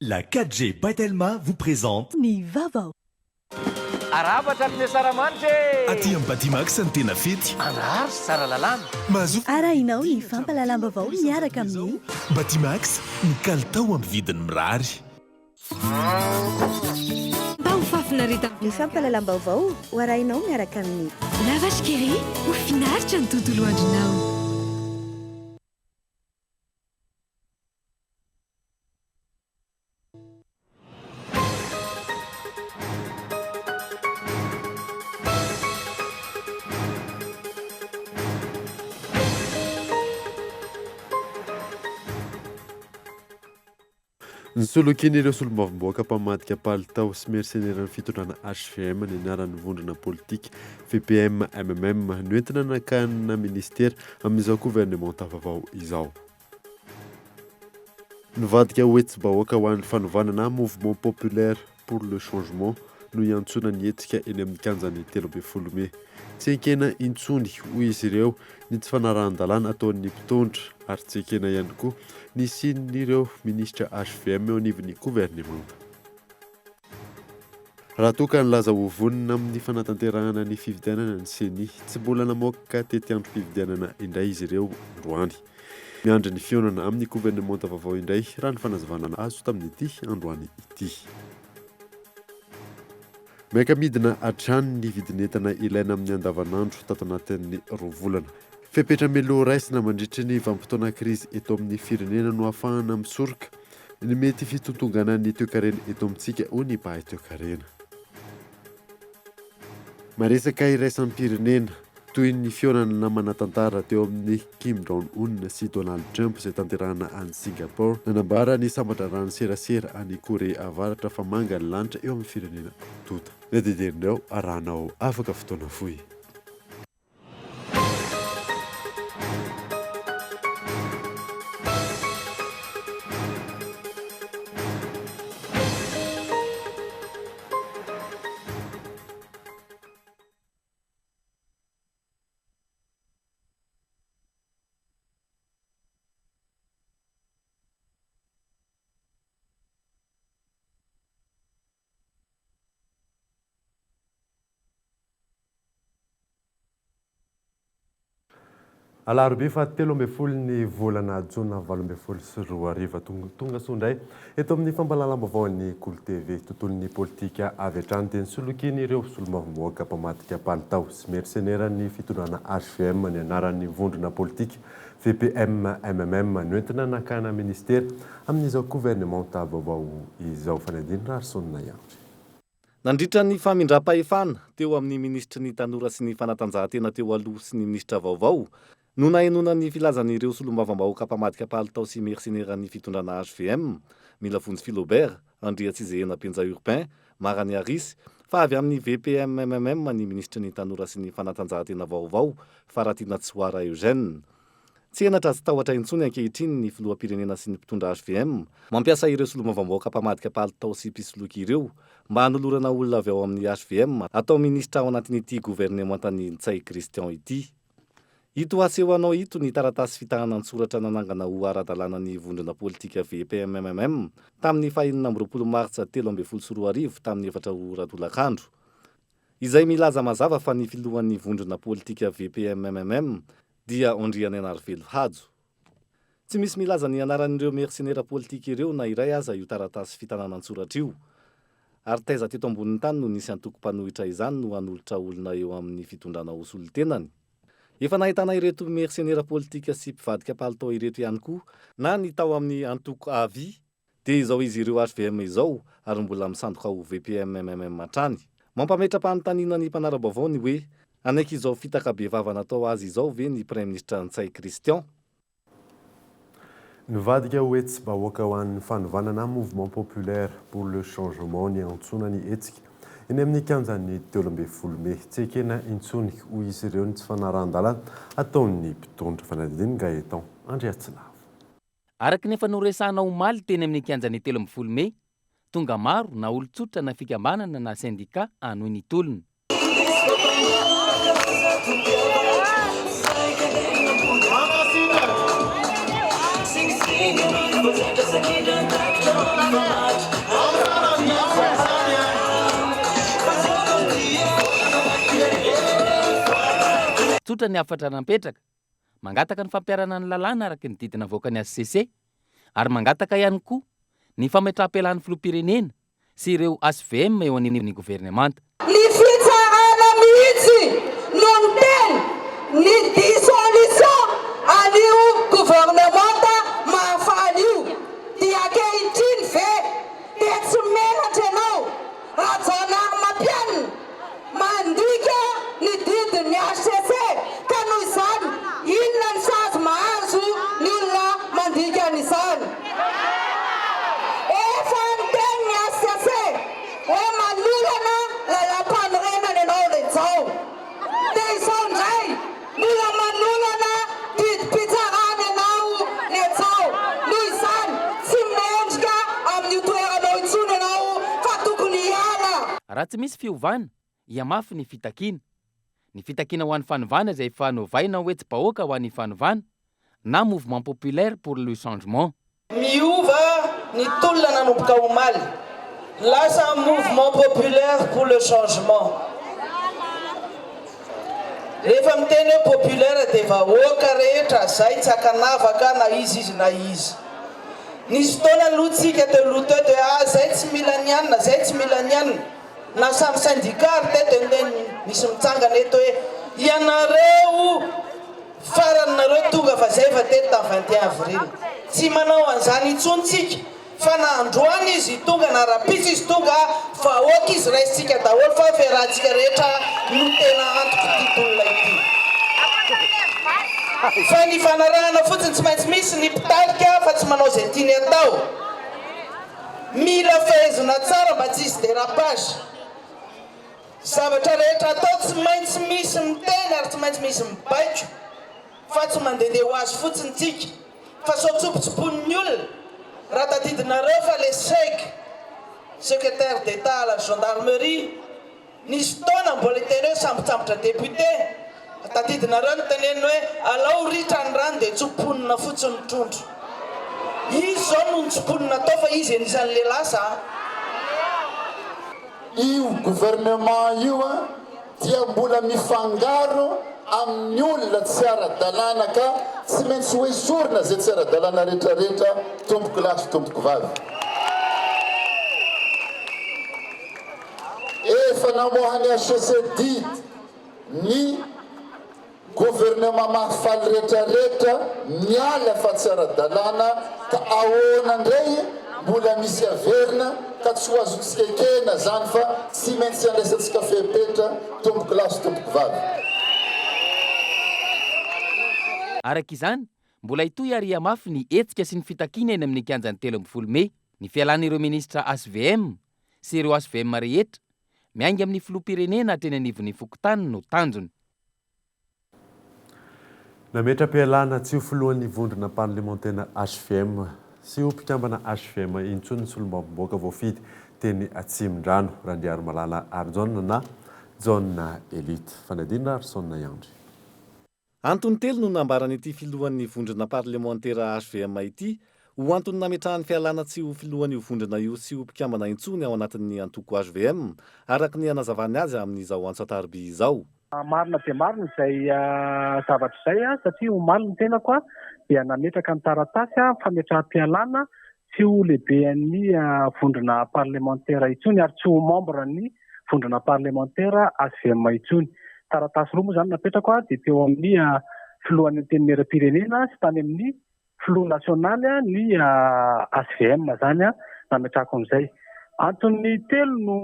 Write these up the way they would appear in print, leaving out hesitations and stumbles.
La 4G by Telma vous présente. Ny vaovao. Arahaba hatramin'ny Asaramanitra e! Aty amin'ny Batimax ny tena fety. Andraharo sy Tsaralalàna. Mahazoa. Arahinao ny fampahalalam-baovao miaraka amin'ny. Batimax, ny kalitao amin'ny vidiny mirary. Mba ho fahafinaretana. Ny fampahalalam-baovao ho arahinao miaraka amin'ny. La Vache qui rit, ho finaritra ny tontolo andronao. Nisolokian'ireo solombavambahoaka mpamadika palitao sy merseneran'ny fitondrana hvm ny anaran'ny vondrona politika VPM MMM noentina nakana minisitera amin'izao governemanta vaovao izao. Nivadika ho hetsi-bahoaka ho an'ny fanovana na Mouvement Populaire pour le Changement no iantsoana ny hetsika eny amin'ny kianjan'ny 13 mey. Tsy ekena intsony, hoy izy ireo, ny tsy fanarahan-dalàna ataon'ny mpitondra ary tsy ekena ihany koa ny hisian'ireo minisitra hvm eo anivon'ny governemanta. Raha toa ka nilaza ho vonona amin'ny fanatanterahana ny fifidianana ny Ceni, tsy mbola namoaka tetiandrom-pifidianana indray izy ireo androany. Miandry ny fihaonana amin'ny governemanta vaovao indray raha ny fanazavana azo tamin'ity androany ity. Miaka-midina hatrany ny vidin'entana ilaina amin'ny andavanandro tato anatin'ny roa volana. Fepetra mialoha raisina mandritry ny vanim-potoana krizy eto amin'ny firenena no ahafahana misoroka ny mety fitontonganan'ny toekarena eto amintsika, hoy ny mpahay toekarena. Maresaka iraisam-pirenena, toy ny fihaonana manan-tantara teo amin'i Kim Jong Un sy Donald Trump izay tanterahana any Singapore, nanambara ny samban-draharahan'ny serasera any Korea Avaratra fa manga ny lanitra eo amin'ny firenena tonta. Ny adidinao arahanao afaka fotoana fohy. Alarobia faha 13 ny volana jona 2018. Tonga soa indray eto amin'ny fampahalalam-baovaon'ny Kolo TV. Tontolon'ny politika avy hatrany dia nisolokian'ireo solombavambahoaka mpamadika palitao sy merseneran'ny fitondrana hvm ny anaran'ny vondrona politika VPM MMM noentina nakana minisitera amin'izao governemanta vaovao izao. Fanadino Raharisonina Iandry. Nandritra ny famindram-pahefana teo amin'ny minisitry ny Tanora sy ny Fanatanjahantena teo aloha sy ny minisitra vaovao no nahenoana ny filazan'ireo solombavambahoaka mpamadika palitao sy merseneran'ny fitondrana hvm, Milavonjy Philobert, Andriatsizehena Benja Urbain, Mara Niarisy, fa avy amin'ny VPMMM ny minisitry ny Tanora sy ny Fanatanjahantena vaovao, Faratiana Tsoara Eugène. Tsy henatra tsy tahotra intsony ankehitriny ny filoham-pirenena sy ny mpitondra hvm mampiasa ireo solombavambahoaka mpamadika palitao sy mpisoloky ireo mba hanolorana olona avy ao amin'ny hvm atao minisitra ao anatin'ity governemantan'i Ntsay Christian ity. Ito aseho anao ito ny taratasy fitahana an-tsoratra nanangana ho ara-dalàna ny vondrona politika VPMMM tamin'ny faha 26 martsa 2013 tamin'ny 4 ora tolakandro. Izay milaza mazava fa ny filohan'ny vondrona politika VPMMM dia Andrianainarivelo Hajo. Tsy misy milaza ny anaran'ireo mersenera politika ireo na iray aza io taratasy fitanana an-tsoratra io. Ary taiza teto ambonin'ny tany no nisy antoko mpanohitra izany no hanolotra olona eo amin'ny fitondrana ho solontenany? Efa nahitana ireto mersenera politika sy mpivadika palitao ireto ihany koa na ny tao amin'ny antoko avi Dia izao izy ireo hvm izao ary mbola misandoka ho VPMMM hatrany. Mampametra-panontaniana ny mpanara-baovao ny hoe, hanaiky izao fitaka bevava natao azy izao ve ny Praiminisitra Ntsay Christian? Nivadika ho hetsi-bahoaka ho an'ny fanovana na Mouvement Populaire pour le Changement niantsoana ny hetsika eny amin'ny kianjan'ny 13 mey. Tsy ekena intsony, hoy izy ireo, ny tsy fanarahan-dalàna ataon'ny mpitondra. Fanadihadian'i Gaëtan Andriatsilavo. Araka ny efa noresahana omaly teny amin'ny kianjan'ny 13 mey, tonga maro na olon-tsotra na fikambanana na sendika hanohy ny tolona. Tsotra ny hafatra napetraka, mangataka ny fampiharana ny lalàna araka ny didy navoakan'ny hcc ary mangataka ihany koa ny fametraham-pialan'ny filoham-pirenena sy ireo HVM eo anivon'ny governemanta. Ny fitsarana mihitsy no niteny ny dissolution an'io gouvernemanta mahafaly io. Dia ankehitriny ve dia tsy menatra ianao Rajaonarimampianina mandika ny didin'ny hcc ka noho izany inona ny sazy mahazo ny olona mandika an'izany? Efa niteny ny hcc hoe manolana lalàmpanorenana ianao Rejao. Dia izao indray mbola manolana didim-pitsarana ianao Rejao. Noho izany tsy mendrika amin'io toeranao intsony ianao fa tokony hiala. Raha tsy misy fiovana, hihamafy ny fitakiana. Ny fitakiana ho an'ny fanovana izay efa novaina ho hetsi-bahoaka ho an'ny fanovana na Mouvement populaire pour le changement. Miova ny tolona nanomboka omaly. Lasa Mouvement populaire pour le changement. Rehefa miteny hoe populaire dia vahoaka rehetra zay tsy ankanavaka na iza izy na iza. Nisy fotoana aloha tsika teo aloha teo dia ah zay tsy mila ny anona, zay tsy mila ny anona. Na samy syndicat ary teto dia niteny nisy mitsangana eto hoe ianareo farany nareo tonga fa zay efa teto tamin'ny 21 avril. Tsy manao an'izany intsony tsika fa na androany izy tonga na rahampitso izy tonga vahoaka izy raisintsika daholo fa fiarahantsika rehetra no tena antok'ity tolona ity. Fa ny fanarahana fotsiny tsy maintsy misy ny mpitarika fa tsy manao izay tiany atao. Mila fehezina tsara mba tsy hisy dérapage. Zavatra rehetra atao tsy maintsy misy miteny ary tsy maintsy misy mibaiko fa tsy mandehandeha ho azy fotsiny tsika fa sao tsopotsoponin'ny olona. Raha tadidinareo fa le seg, secrétaire d'Etat à la gendarmerie, Nisy fotoana mbola hiteny hoe sambotsambotra député, tadidinareo ny teneniny hoe alao ritra ny rano dia tsoponina fotsiny ny trondro. Izy izao no notsoponina tao fa izy anisan'ny le lasa a. Io gouvernement io dia mbola mifangaro amin'ny olona tsy ara-dalàna ka tsy maintsy ho esorina izay tsy ara-dalàna rehetrarehetra tompoko lahy sy tompoko vavy. Efa namoahan'ny HCC didy ny gouvernement Mahafaly retraretra miala fa tsy ara-dalàna ka ahoana ndray mbola misy averina ka tsy ho azontsika ekena zany fa tsy maintsy andraisantsika fepetra tompoko lahy sy tompoko vavy. Araka izany, mbola hitohy ary hihamafy ny hetsika sy ny fitakiana eny amin'ny kianjan'ny 13 mey, ny fialan'ireo minisitra hvm sy ireo hvm rehetra, miainga amin'ny filoham-pirenena hatreny anivon'ny fokontany no tanjony. Nametra-pialana tsy ho filohan'ny vondrona parlemantera hvm sy ho mpikambana hvm intsony ny solombavambahoaka voafidy teny Atsimondrano, Randriarimalala Harijaona na Jaona Elite. Fanadinana Arson Iandry. Antony telo no nambaran'ity filohan'ny vondrona parlemantera hvm ity ho antony nametrahany fialana tsy ho filohan'io vondrona io sy ho mpikambana intsony ao anatin'ny antoko hvm, araka ny hanazavany azy amin'izao antso an-tariby izao. Marina dia marina izay zavatra izay satria omaly ny tenako dia nametraka ny taratasy fametraham-pialana tsy ho lehiben'ny vondrona parlemantera intsony ary tsy ho membre ny vondrona parlemantera hvm intsony. Taratasy roa moa izany napetrako dia teo amin'ny filohan'ny antenimierampirenena sy tany amin'ny filoha nasionaly ny hvm izany nametrahako an'izay. Antony telo no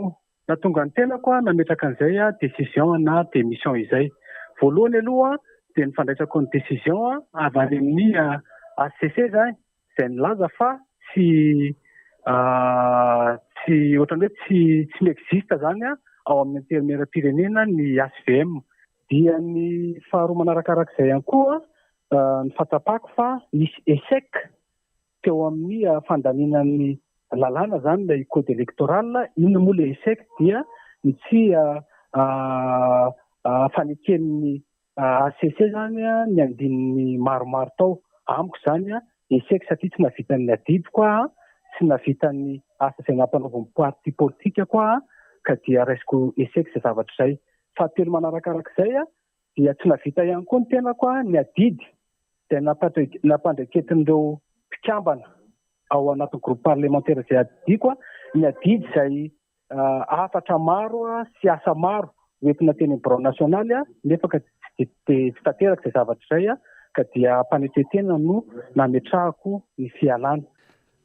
Nahatonga ny tenako nametraka an'izay décision na démission izay. Voalohany aloha dia ny fandraisako ny décision avy any amin'ny HCC izany izay nilaza fa tsy tsy ohatran'ny hoe tsy tsy mi-existe izany ao amin'ny antenimierampirenena ny HVM. Dia ny faharoa manarakarak'izay ihany koa ny fahatsapako fa nisy échec teo amin'ny fandaniana ny lalàna izany ilay code électoral, inona moa ilay échec dia ny tsy faneken'ny HCC izany ny andininy maromaro tao, amiko izany échec satria tsy nahavita ny adidiko aho. tsy nahavita ny asa izay nampanaovin'ny parti politikako aho ka dia raisiko échec izay zavatra izay. Fahatelo manarakarak'izay dia tsy nahavita ihany koa ny tenako ny adidy izay nampandraiketin'ireo mpikambana ao anatin'ny groupe parlementaire izay adidiko, ny adidy izay hafatra maro sy asa maro hoentina teny amin'ny birao nasionaly nefa ka tsy dia tsy tanteraka izay zavatra izay ka dia am-panetren-tena no nametrahako ny fialana.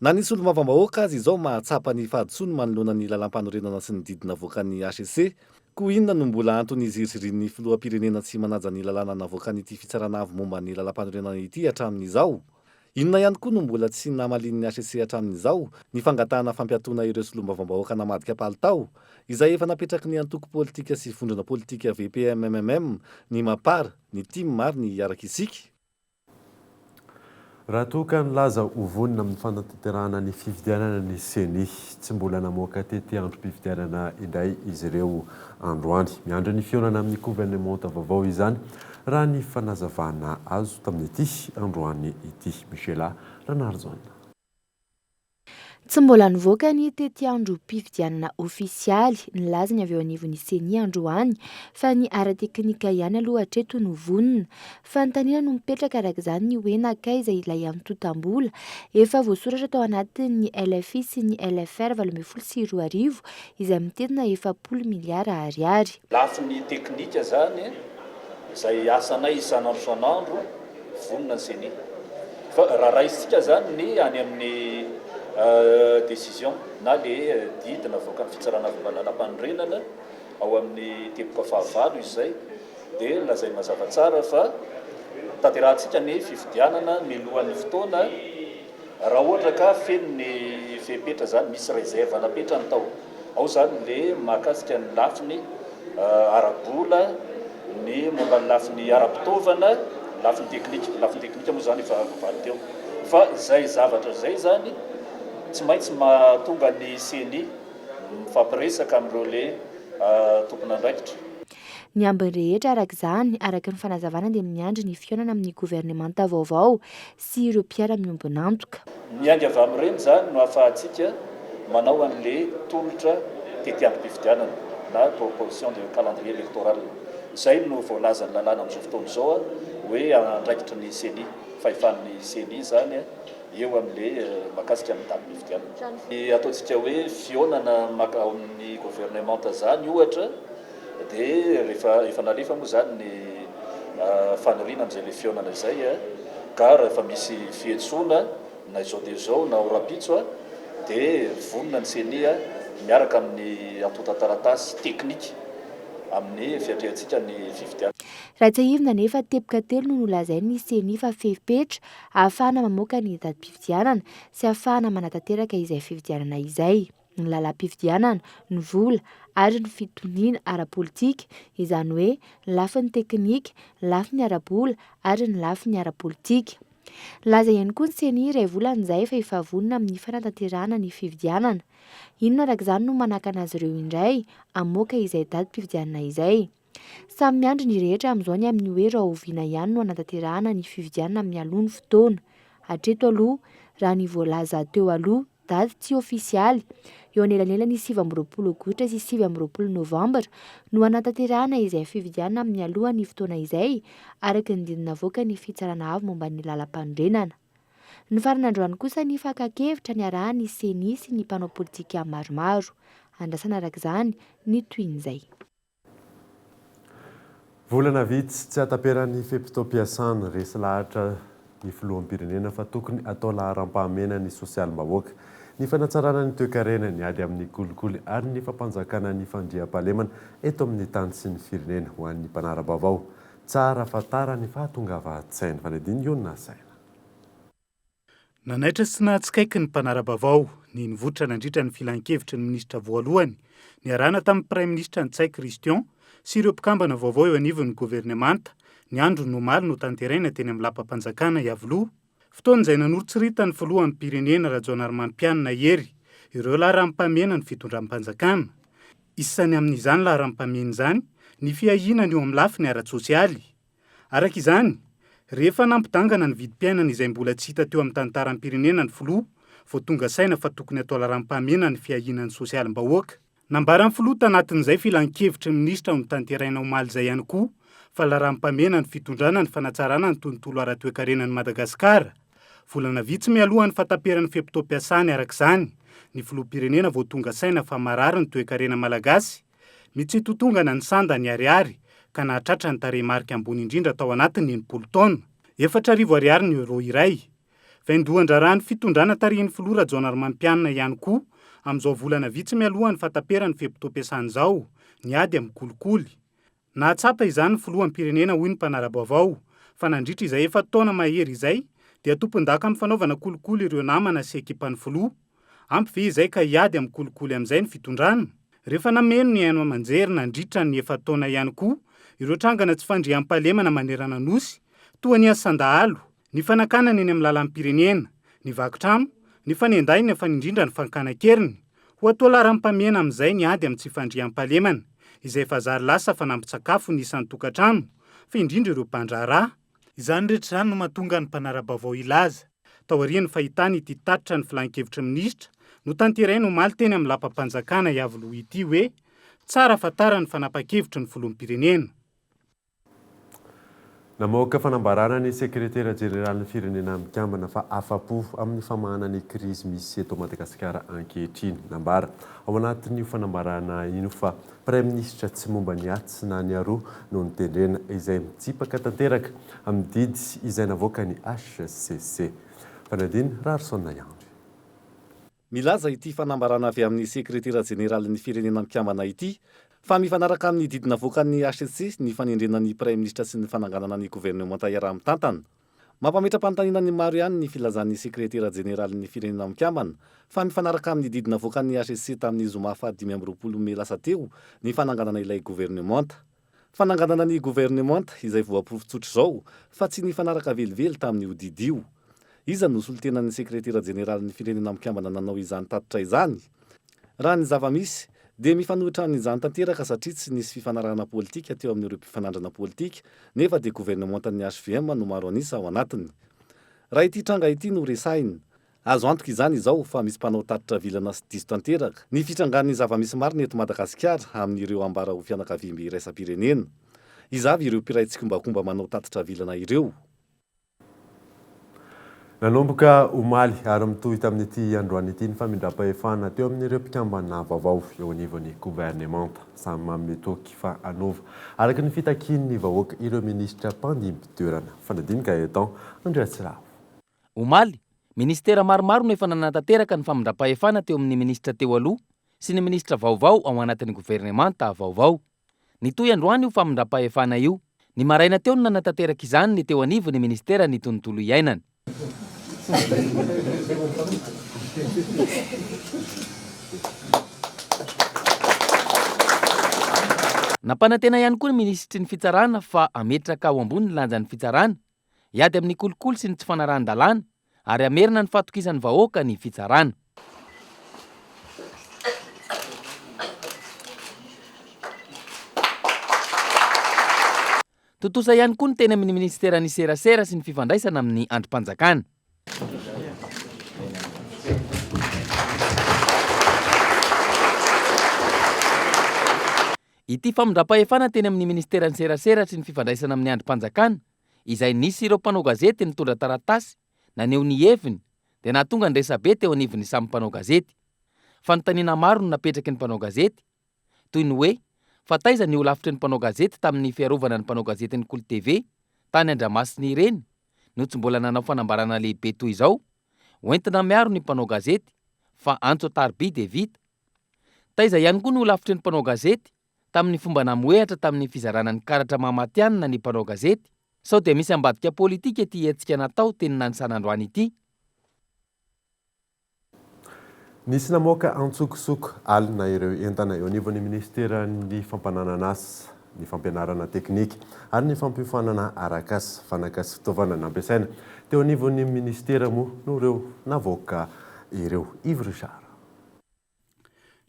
Na ny solombavambahoaka aza izao mahatsapa ny fahadisoany manoloana ny lalàmpanorenana sy ny didy navoakan'ny hcc, koa inona no mbola antony izirizirian'ny filoham-pirenena tsy manaja ny lalàna navoakan'ity fitsarana avo momba ny lalàmpanorenana ity hatramin'izao? Inona ihany koa no mbola tsy namalian'ny hcc hatramin'izao ny fangatahana fampiatoana ireo solombavambahoaka namadika palitao, izay efa napetraky ny antoko politika sy vondrona politika VPMMM, ny Mapar, ny tim ary ny Hiaraka Isika? Raha toa ka nilaza ho vonona amin'ny fanatanterahana ny fifidianana ny Ceni, tsy mbola namoaka tetiandrom-pifidianana indray izy ireo androany. Miandry ny fihaonana amin'ny governemanta vaovao izany, raha ny fanazavana azo tamin'ity androany ity. Michela Ranarijaona. Tsy mbola nivoaka ny tetiandrom-pifidianana ofisialy, nilaza ny avy eo anivon'ny Ceni androany fa ny ara-teknika ihany aloha hatreto no vonona. Fanontaniana no mipetraka araka izany ny hoe nankaiza ilay antontam-bola efa voasoratra tao anatin'ny LFI sy ny LFR 2018 izay mitentina 40 miliara ariary. Lafiny teknika izany, izay asanay isan'andro isan'andro, vonona ny Ceni. Fa raha raisintsika izany ny any amin'ny décision na le didy navoakan'ny Fitsarana Avo Lalàmpanorenana ao amin'ny teboka fahavalo izay dia lazainy mazava tsara fa tanterahantsika ny fifidianana milohan'ny fotoana Raha ohatra ka feno ny fepetra zany, misy réserve napetrany tao. Ao zany le mahakasika ny lafiny ara-bola, ny momba ny lafiny ara-pitaovana, lafiny teknika. Lafiny teknika moa zany efa voavaly teo. Fa zay zavatra zay zany tsy maintsy mahatonga ny ceni mifampiresaka amin'ireo le tompon'andraikitra. Ny ambiny rehetra araka izany, araka ny fanazavana dia miandry ny fihaonana amin'ny governemanta vaovao sy ireo mpiara-miombon'antoka. Miainga avy amin'ireny izany no ahafahantsika manao an'ilay tolotra tetiandrom-pifidianana na proposition de calendrier électoral. Izay no voalazan'ny lalàna amin'izao fotoana izao hoe andraikitry ny ceni, fahefan'ny ceni izany eo amin'ilay mahakasika ny datim-pifidianana. Ny ataontsika hoe fihaonana ao amin'ny governemanta izany ohatra, Dia rehefa efa nalefa moa izany ny faniriana amin'izay ilay fihaonana izay ka rehefa misy fiantsoana na izao dia izao na ho rahampitso dia vonona ny ceni miaraka amin'ny antontan-taratasy teknika amin'ny fiatrehantsika ny fifidianana. Raha tsiahivina anefa, teboka telo no nolazain'ny ceni fa fepetra ahafahana mamoaka ny datim-pifidianana sy ahafahana manatanteraka izay fifidianana izay. ny lalam-pifidianana, ny vola ary ny fitoniana ara-politika, izany hoe ny lafiny teknika, ny lafiny ara-bola ary ny lafiny ara-politika. Nilaza ihany koa ny Ceni iray volana izay fa efa vonona amin'ny fanatanterahana ny fifidianana. Inona araka izany no manakana azy ireo indray hamoaka izay datim-pifidianana izay? Samy miandry ny rehetra amin'izao ny amin'ny hoe rahoviana ihany no hanatanterahana ny fifidianana mialoha ny fotoana. Hatreto aloha, raha ny voalaza teo aloha, daty tsy ofisialy, eo anelanelan'ny 29 aogositra sy 29 novambra no hanatanterahana izay fifidianana mialoha ny fotoana izay, araka ny didy navoakan'ny Fitsarana Avo momba ny Lalampanorenana. Nifarana androany kosa ny fakan-kevitra niarahan'ny Ceni sy ny mpanao politika maromaro. Andrasana araka izany ny tohin'izay. Volana vitsy tsy hahataperan'ny fe-potoam-piasana, resy lahatra ny filoham-pirenena fa tokony atao laharam-pahamehana ny sosialim-bahoaka, ny fanatsarana ny toekarena, ny ady amin'ny kolikoly ary ny fampanjakana ny fandriampahalemana eto amin'ny tany sy ny firenena ho an'ny mpanara-baovao. Tsara fa tara ny fahatongavan-tsaina. Fanadino io nasaina. Nanaitra sy nahatsikaiky ny mpanara-baovao ny nivoitra nandritra ny filankevitry ny minisitra voalohany niarahana tamin'ny Praiminisitra Ntsay Christian sy ireo mpikambana vaovao eo anivon'ny governemanta ny andron'ny omaly notanteraina teny amin'ny lapam-panjakana Iavoloha, fotoana izay nanoritsoritany filoham-pirenena Rajaonarimampianina Hery ireo laharam-pahamehana ny fitondram-panjakana. Isany amin'izany laharam-pahamehana izany ny fiahiana ny eo amin'ny lafiny ara-tsosialy. Araka izany, rehefa nampidangana ny vidim-piainana izay mbola tsy hita teo amin'ny tantaram-pirenena ny filoha, vao tonga saina fa tokony atao laharam-pahamehana ny fiahiana ny sosialim-bahoaka. Nambaran'ny filoha tanatin'izay filankevitry ny minisitra notanterahina omaly izay ihany koa fa laharam-pahamehana ny fitondrana ny fanatsarana ny tontolo ara-toekarenan'i Madagasikara. Volana vitsy mialoha ny fahataperan'ny fe-potoam-piasany araka izany, ny filoham-pirenena vao tonga saina fa marary ny toekarena malagasy, mitsitotongana ny sanda ny ariary ka nahatratra ny tarehimarika ambony indrindra tao anatin'ny 60 taona. 4000 ariary ny euro iray. Vaindohan-draharahan'ny fitondrana tarihin'ny filoha Rajaonarimampianina ihany koa amin'izao volana vitsy mialoha ny fahataperan'ny fe-potoam-piasana izao ny ady amin'ny kolikoly. Nahatsapa izany ny filoham-pirenena hoy ny mpanara-baovao fa nandritra izay efa-taona mahery izay dia tompon-daka amin'ny fanaovana kolikoly ireo namana sy ekipan'ny filoha. Ampy ve izay ka hiady amin'ny kolikoly amin'izay ny fitondrana? Rehefa nameno ny haino aman-jery nandritra ny efa-taona ihany koa ireo trangana tsy fandriampahalemana manerana Nosy toa ny asan-dahalo, Ny fanakanana eny amin'ny lalam-pirenena, ny vaky trano, ny fanendahina fa indrindra ny fankana an-keriny. Ho atao laharam-pahamehana amin'izay ny ady amin'ny tsy fandriampahalemana, izay efa zary lasa fanampin-tsakafo ny isan-tokantrano, fa indrindra ireo mpandraharaha. Izany rehetra izany no mahatonga ny mpanara-baovao hilaza, taorian'ny fahitany ity tatitra ny filankevitry ny minisitra notanterainy omaly teny amin'ny lapam-panjakana Iavoloha ity hoe, tsara fa tara ny fanapa-kevitry ny filoham-pirenena. Namoaka fanambarana ny sekretera jeneralin'ny Firenena Mikambana fa afa-po amin'ny famahana ny krizy misy eto Madagasikara ankehitriny. Nambara ao anatin'io fanambarana io fa praiminisitra tsy momba ny atsy na ny aroa no notendrena, izay mitsipaka tanteraka amin'ny didy izay navoakan'ny hcc. Fanadino Raharison Andry. Milaza ity fanambarana avy amin'ny Sekretera jeneralin'ny Firenena Mikambana ity fa mifanaraka amin'ny didy navoakan'ny hcc ny fanendrena ny Praiminisitra sy ny fananganana ny governemanta iaraha-mitantana. Mampametra-panontaniana ny maro ihany ny filazan'ny Sekretera jeneralin'ny Firenena Mikambana fa mifanaraka amin'ny didy navoakan'ny hcc tamin'ny zoma faha 25 mey lasa teo ny fananganana ilay governemanta. Fananganana ny governemanta izay voaporofo tsotr'izao fa tsy nifanaraka velively tamin'io didy io. Iza no solontenan'ny sekretera jeneralin'ny Firenena Mikambana nanao izany tatitra izany? Raha ny zava-misy, dia mifanohitra amin'izany tanteraka satria tsy nisy fifanarahana politika teo amin'ireo mpifanandrina politika nefa dia governemantan'ny hvm no maro an'isa ao anatiny. Raha ity tranga ity no resahina, Azo antoka izany izao fa misy mpanao tatitra vilana sy diso tanteraka ny fitrangan'ny zava-misy marina eto Madagasikara amin'ireo ambara ho fianakaviambe iraisam-pirenena. Iza avy ireo mpiray tsikombakomba manao tatitra vilana ireo? Nanomboka omaly ary mitohy tamin'ity androany ity ny famindram-pahefana teo amin'ireo mpikambana vaovao eo anivon'ny governemanta. Samy manome toky fa hanova araka ny fitakian'ny vahoaka ireo minisitra mpandimby toerana. Fanadino Gaëtan Andriatsiravo. Omaly, minisitera maromaro no efa nanatanteraka ny famindram-pahefana teo amin'ny minisitra teo aloha sy ny minisitra vaovao ao anatin'ny governemanta vaovao. Nitohy androany io famindram-pahefana io. Ny maraina teo no nanatanteraka izany ny teo anivon'ny minisiteran'ny tontolo iainana. Nampanantena ihany koa ny minisitry ny fitsarana fa hametraka ho ambony ny lanjan'ny fitsarana hiady amin'ny kolikoly sy ny tsy fanarahan-dalàna ary hamerina ny fahatokisan'ny vahoaka ny fitsarana. Tontosa ihany koa ny teny amin'ny minisiteran'ny serasera sy ny fifandraisana amin'ny andrim-panjakana. Ity famindram-pahefana teny amin'ny minisiteran'ny serasera sy ny fifandraisana amin'ny andrim-panjakana izay nisy ireo mpanao gazety nitondra taratasy naneho ny heviny dia nahatonga ny resabe teo anivon'ny samy mpanao gazety. Fanontaniana maro no napetraky ny mpanao gazety, toy ny hoe fa taiza ny holafitry ny mpanao gazety tamin'ny fiarovana ny mpanao gazetin'ny Kolo TV tany Andramasina ireny no tsy mbola nanao fanambarana lehibe toy izao hoentina miaro ny mpanao gazety fa antso an-tariby dia vita. Taiza ihany koa ny holafitry ny mpanao gazety tamin'ny fomba namohehatra tamin'ny fizarana ny karatra maha matihanina ny mpanao gazety? Sao dia misy ambadika politika ity hetsika natao teny Nanisana androany ity? Nisy namoaka antsokosoko alina ireo entana eo anivon'ny minisiteran'ny fampananan'asa, ny fampianarana teknika ary ny fampiofanana arak'asa, fanaka sy fitaovana nampiasaina teo anivon'ny minisitera moa no ireo navoaka ireo. Yves Richard.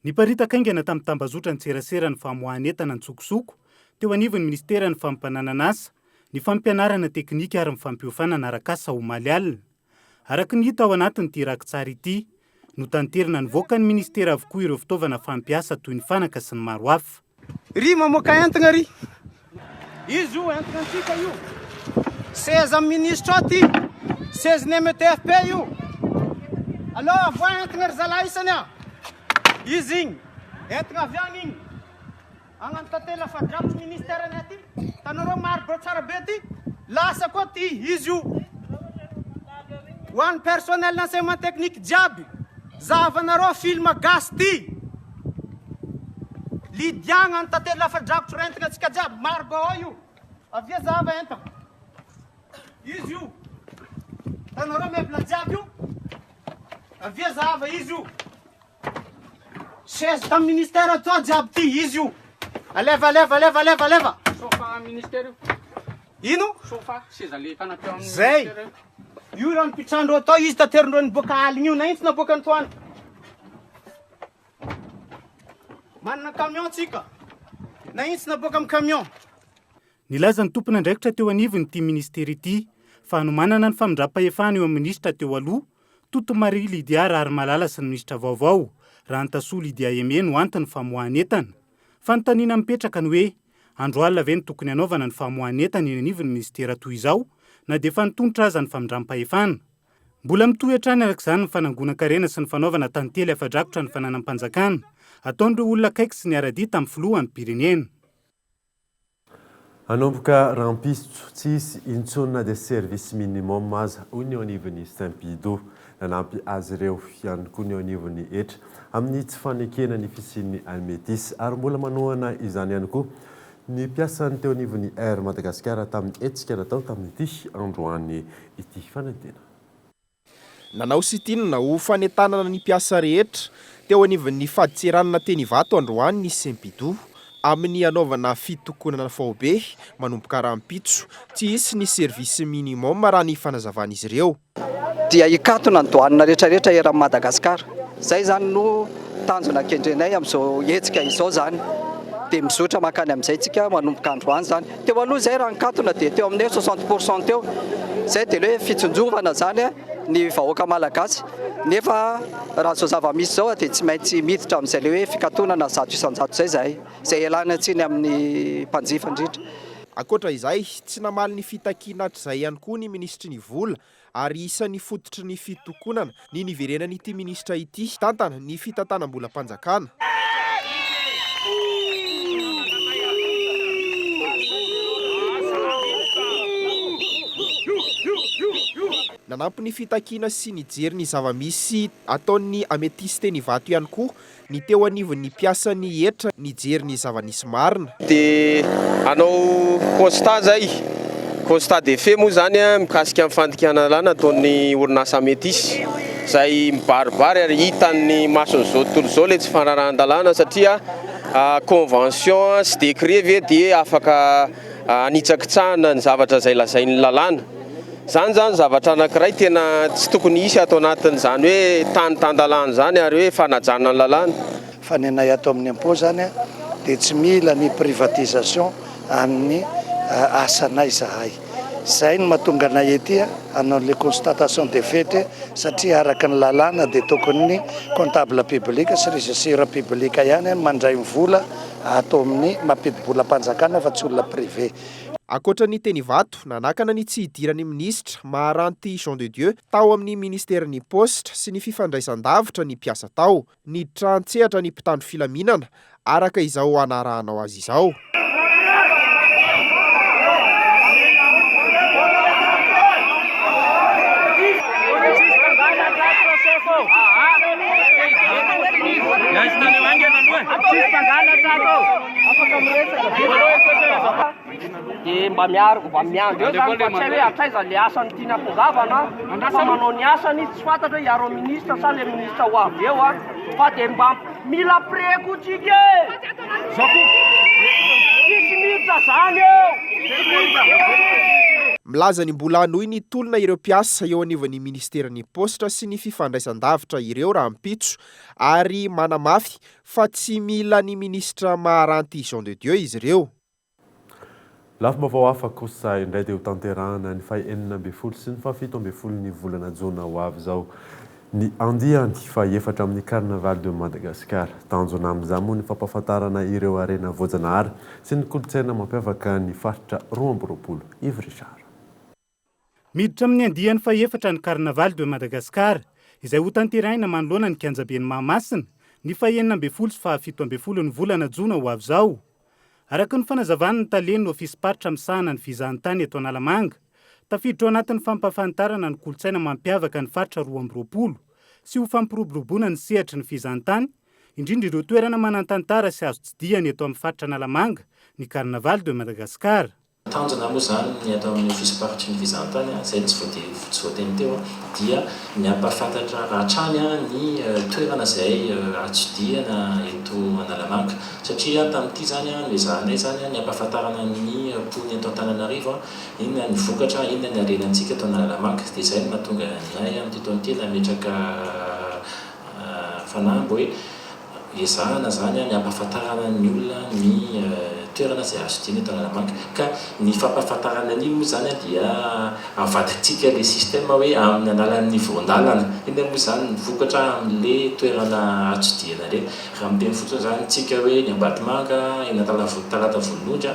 Niparitaka haingana tamin'ny tambazotran-tserasera ny famoahan'entana an-tsokosoko teo anivon'ny minisiteran'ny Fampananan'asa, ny fampianarana teknika ary ny fampiofanana arak'asa omaly alina. Araka ny hita ao anatin'ity rakitsary ity. Notanterina nivoaka ny minisitera avokoa ireo fitaovana fampiasa toy ny fanaka sy ny maro hafa. Ry mamoaka entagna ry. Izy io entagna antsika io. Seza ministra ao ty. Sezin'ny METFP io. Allo avoahy entagna ry zalahy isany a. Izy igny. Entagna avy agny igny. Agnano tantely afa-drafitry ministère ny aty. Tanareo marbre tsara be ty. Lasa koa ty izy io. Ho an'ny personnel enseignement technique jiaby. Zahavanareo film gasy ty. Lydia agnano tantely afa-drafitry rentigna antsika jiaby. Marbre ao io. Avia zahava entana. Izy io. Tanareo meuble jiaby io. Avia zahava izy io. Chaise tam ministère toa jiaby ty izy io. Aleva aleva aleva aleva aleva. Sofa ministère io. Ino? Sofa seza le canapé ao amin'ny Zay. ministère io. Io raha nipitrandreo tao izy taterindreo niboaka aligny io na ino tsy naboaka antoandro. Manana camion tsika. Na ino tsy naboaka am camion. Nilaza ny tompon'andraikitra teo anivon'ity minisitera ity fa hanomanana ny famindram-pahefana eo amin'ny minisitra teo aloha, Toto Marie Lydia Raharimalala sy ny minisitra vaovao, Rahantasoa Lydia Aimée no anton'ny famoahan'entana. Fanontaniana mipetraka ny hoe, andro alina ve no tokony hanaovana ny famoahan'entana eny anivon'ny minisitera toy izao na dia efa nitonitra aza ny famindram-pahefana? Mbola mitohy hatrany araka izany ny fanangonan-karena sy ny fanaovana tantely afa-drakotra ny fananam-panjakana ataon'ireo olona akaiky sy niara-dia tamin'ny filoham-pirenena. Hanomboka rahampitso, tsy hisy intsony na dia service minimum aza, hoy ny eo anivon'ny Sympido. Nanampy azy ireo ihany koa ny eo anivon'ny hetra amin'ny tsy fanekena ny fisian'ny Almetis ary mbola manohana izany ihany koa ny mpiasan'ny teo anivon'ny Air Madagascar tamin'ny hetsika natao tamin'ity androany ity. Fanentena. Nanao sit-in ho fanentanana ny mpiasa rehetra teo anivon'ny fadintseranana teny Ivato androany ny Sempidou. Amin'ny hanaovana fitokonana faobe manomboka rahampitso, tsy hisy ny service minimum raha ny fanazavan'izy ireo. Dia hikatona ny douane rehetra rehetra eran'i Madagasikara. Izay izany no tanjona kendrenay amin'izao hetsika izao izany. Dia mizotra mankany amin'izay isika manomboka androany izany. Teo aloha izay raha nikatona dia teo amin'ny hoe 60 pour cent teo. Izay dia ilay hoe fitsinjovana izany ny vahoaka malagasy. Nefa raha izao zava-misy izao dia tsy maintsy miditra amin'izay ilay hoe fikatonana 100% izay izahay. Izay ialana tsiny amin'ny mpanjifa indrindra. Ankoatra izay, tsy namaly ny fitakiana hatrizay ihany koa ny minisitry ny vola ary isan'ny fototry ny fitokonana ny niverenan'ity minisitra ity hitantana ny fitantanam-bolam-panjakana. Nanampy ny fitakiana sy nijery ny zava-misy ataon'ny Amethyste teny Ivato ihany koa Ny teo anivon'ny mpiasan'ny hetra nijery ny zava-nisy marina. Dia hanao constat zay, constat des faits moa zany mikasika ny fandikana lalàna ataon'ny orinasa Metis izay mibaribary ary hitan'ny mason'izao tontolo izao ilay tsy fanarahan-dalàna satria convention sy décret ve dia afaka hanitsakitsahana ny zavatra izay lazain'ny lalàna. Izany izany zavatra anankiray tena tsy tokony hisy ato anatin'izany hoe tany tan-dalàna izany ary hoe fanajana ny lalàna. Fa ny anay ato amin'ny impôt izany dia tsy mila ny privatisation an'ny asanay izahay. Izay no mahatonga anay ety hanao an'ilay constatation des faits satria araka ny lalàna dia tokony ny comptable public sy régisseur public ihany no mandray ny vola ato amin'ny mampidi-bolam-panjakana fa tsy olona privé. Ankoatra ny teny Ivato, nanakana ny tsy hidiran'ny minisitra Maharanty Jean de Dieu tao amin'ny ministeran'ny Paositra sy ny fifandraisan-davitra ny mpiasa tao. Niditra an-tsehatra ny mpitandro filaminana, araka izao anarahanao azy izao. Dia mba miaro mba miandry eo zany fa tsy hay hoe hatraiza le asany tiany hatongavana fa manao ny asany izy tsy fantatra hoe hiaro ministre sa le ministre ho avy eo a fa dia mba mila pré koa tsika e tsisy miditra zany eo tsisy miditra. Milaza ny mbola hanohy ny tolona ireo mpiasa eo anivon'ny ministeran'ny paositra sy ny fifandraisan-davitra ireo rahampitso ary manamafy fa tsy mila ny minisitra Maharanty Jean de Dieu izy ireo. Lafim-baovao hafa kosa indray dia hotanterahana ny faha 16 sy ny faha 17 ny volana jona ho avy izao. Ny andiany fahefatra amin'ny Carnaval de Madagascar. Tanjona amin'izany moa ny fampahafantarana ireo harena voajanahary sy ny kolontsaina mampiavaka ny faritra 22. Yves Richard. Miditra amin'ny andiany fahefatra ny Carnaval de Madagascar, izay hotanterahina manoloana ny kianjaben'i Mahamasina, ny fahenina ambin'ny folo sy fahafito ambin'ny folo ny volana jona ho avy izao. Araka ny fanazavan'ny talen'ny ofisim-paritra misahana ny fizahantany eto Analamanga, tafiditra ao anatin'ny fampahafantarana ny kolontsaina mampiavaka ny faritra 22 sy ho fampiroboroboana ny sehatry ny fizahantany, indrindra ireo toerana manan-tantara sy azo tsidihana eto amin'ny faritra Analamanga, ny Carnaval de Madagascar. Tanjona moa izany ny ato amin'ny ofisim-paritry ny fizahantany, izay tsy voatery tsy voateny teo, dia ny hampahafantatra hatrany ny toerana izay azo tsidihana eto Analamanga. Satria tamin'ity izany noezahanay izany ny hampahafantarana ny mponina eto Antananarivo inona ny vokatra, inona ny harenantsika eto Analamanga. Dia izay no mahatonga ny ahy amin'ity taona ity nametraka fanamby hoe Ezahana izany ny hampahafantarana ny olona ny toerana izay azo diana eto Analamanga. Ka ny fampahafantarana an'iny moa izany dia avadintsika ilay système hoe amin'ny alalan'ny voan-dalana. Inona moa izany ny vokatra amin'ilay toerana azo tsidihana ireny. Raha miteny fotsiny izany isika hoe ny Ambatomanga, eny Talata Volonondry,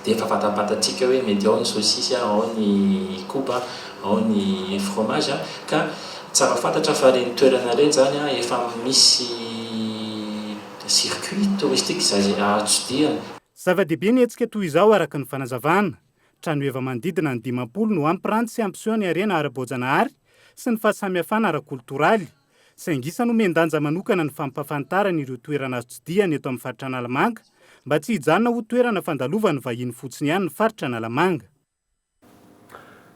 dia efa fantapantatsika hoe mety ao ny saosisy, ao ny koba, ao ny fromage ka tsara fantatra fa ireny toerana ireny izany efa misy circuit touristique izay azo tsidihana. Zava-dehibe ny hetsika toy izao araka ny fanazavana. Tranoheva manodidina ny 50 no hampiranty sy hampiseho ny harena ara-boajanahary sy ny fahasamihafana ara-koltoraly. Saingy isan'ny omen-danja manokana ny fampahafantarana ireo toerana azo tsidihana eto amin'ny faritra Analamanga mba tsy hijanona ho toerana fandalovan'ny vahiny fotsiny ihany ny faritra Analamanga.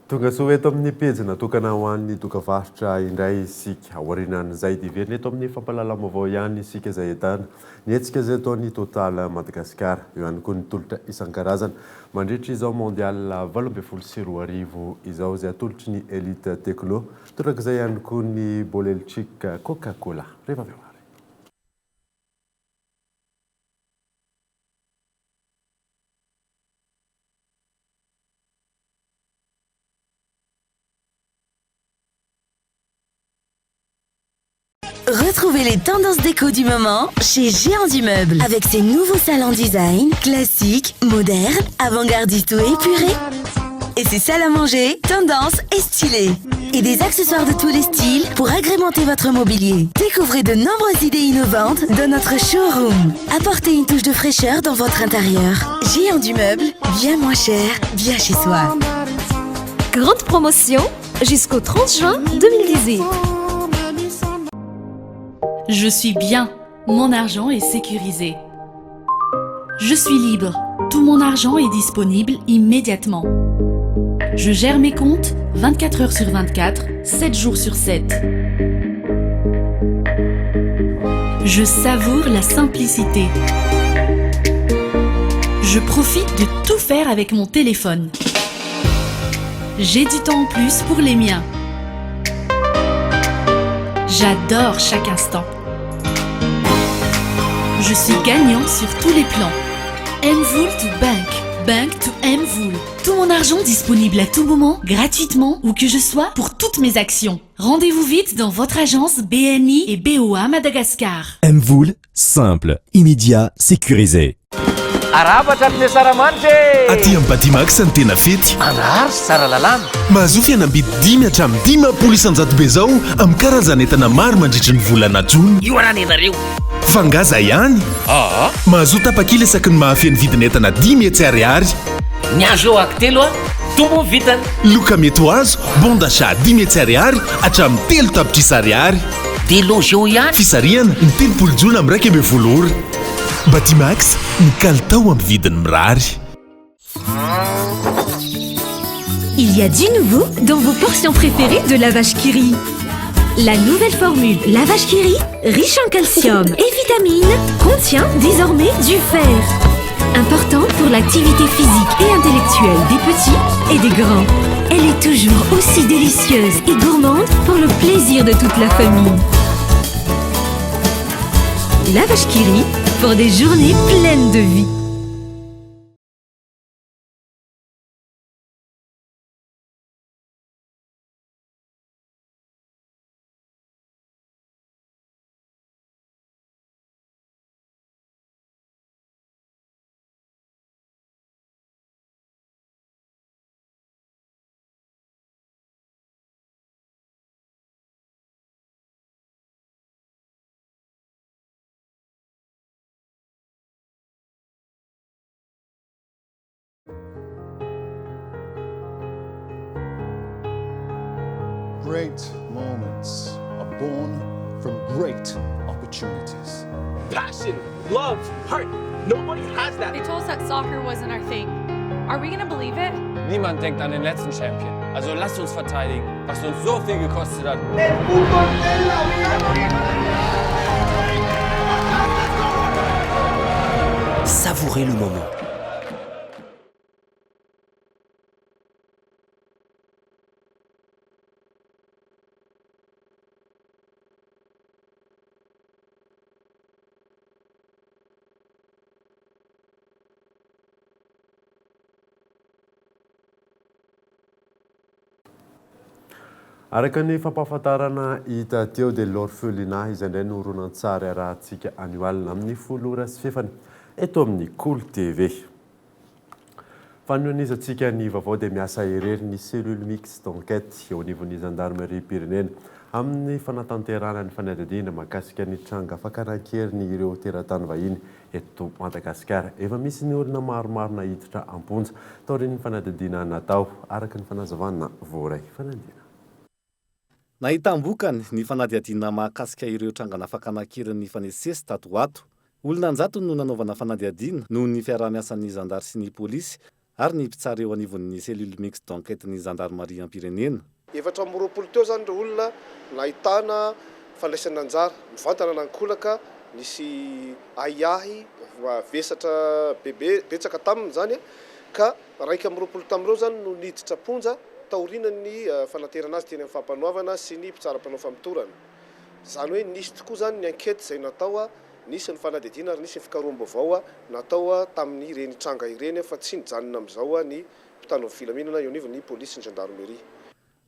Tonga soa eto amin'ny pejy natokana ho an'ny dokavarotra indray isika. Aorianan'izay dia hiverina eto amin'ny fampahalalam-baovao ihany isika izay ahitana ny hetsika izay ataon'ny Total Madagascar. Eo ihany koa ny tolotra isan-karazany mandritra izao Mondial 2018 izao izay atolotry ny Elite Techno. Torak'izay ihany koa ny Bolelchic Coca Cola. Rehefa avy eo ary. Retrouvez les tendances déco du moment chez Géant du Meuble. Avec ses nouveaux salons design, classiques, modernes, avant-gardistes ou épurés. Et ses salles à manger, tendance et stylées. Et des accessoires de tous les styles pour agrémenter votre mobilier. Découvrez de nombreuses idées innovantes dans notre showroom. Apportez une touche de fraîcheur dans votre intérieur. Géant du Meuble, bien moins cher, bien chez soi. Grande promotion jusqu'au 30 juin 2018. Je suis bien, mon argent est sécurisé. Je suis libre, tout mon argent est disponible immédiatement. Je gère mes comptes 24 heures sur 24, 7 jours sur 7. Je savoure la simplicité. Je profite de tout faire avec mon téléphone. J'ai du temps en plus pour les miens. J'adore chaque instant. Je suis gagnant sur tous les plans. MVola to Bank. Bank to MVola. Tout mon argent disponible à tout moment, gratuitement, où que je sois, pour toutes mes actions. Rendez-vous vite dans votre agence BNI et BOA Madagascar. MVola, simple, immédiat, sécurisé. Arahaba hatramin'ny Asaramanitra e! Aty amin'ny Batimax ny tena fety. Andraharo sy Tsaralalàna. Mahazoa fihenam-bidy 5 hatramin'ny 50% be izao amin'ny karazan'entana maro mandritry ny volana jona. Io ara nenareo. Fa ngaza ihany? Aa. Mahazoa tapakila isaky ny mahafeno vidin'entana 500 ariary. Ny azo eo aky telo a, tombony vitany. Loka mety ho azo, bon d'achat 500 ariary hatramin'ny 3 tapitrisa ariary. Déloge eo ihany. Fisarihana ny 30 jona amin'ny 11 ora. Batimax, ny kalitao amin'ny vidiny mirary. Il y a du nouveau dans vos portions préférées de La Vache qui rit. La nouvelle formule La Vache qui rit, riche en calcium et vitamines, contient désormais du fer. Important pour l'activité physique et intellectuelle des petits et des grands. Elle est toujours aussi délicieuse et gourmande pour le plaisir de toute la famille. La Vache qui rit pour des journées pleines de vie. Great moments are born from great opportunities. Passion, love, heart. Nobody has that. They told us that soccer wasn't our thing. Are we gonna believe it? Niemand denkt an den letzten Champion. Also lasst uns verteidigen, was uns so viel gekostet hat. Savourez le moment. Araka ny fampahafantarana hita teo dia L'Orphelinat izay indray no horonantsary arahantsika anio alina amin'ny 10h30 eto amin'ny Kolo TV. Fanohanizantsika ny vaovao dia miasa irery ny cellule mixte d'enquête eo anivon'ny zandarimariam-pirenena amin'ny fanatanterahana ny fanadihadiana mahakasika ny tranga fakana an-keriny ireo teratany vahiny eto Madagasikara. Efa misy ny olona maromaro naiditra am-ponja taorian'ny fanadihadiana natao, araka ny fanazavana voaray. Fanadihadiana. Nahitam-bokany ny fanadihadiana mahakasika ireo trangana fakana an-keriny nifanesisesy tato ho ato. Olona an-jatony no nanaovana fanadihadiana noho ny fiaraha-miasan'ny zandary sy ny polisy ary ny mpitsara eo anivon'ny cellule mixte d'enquête-n'ny zandarimariam-pirenena. 24 teo izany ireo olona nahitana fandraisana anjara mivantana na ankolaka, nisy ahiahy vesatra bebe betsaka taminy izany ka 21 tamin'ireo izany no niditra am-ponja taorian'ny fanaterana azy teny amin'ny fampanoavana sy ny mpitsara mpanao famotorana. Izany hoe nisy tokoa izany ny enquête izay natao, nisy ny fanadihadiana ary nisy ny fikaroham-baovao natao tamin'ireny tranga ireny fa tsy nijanona amin'izao ny mpitandro ny filaminana eo anivon'ny polisy sy ny gendarmerie.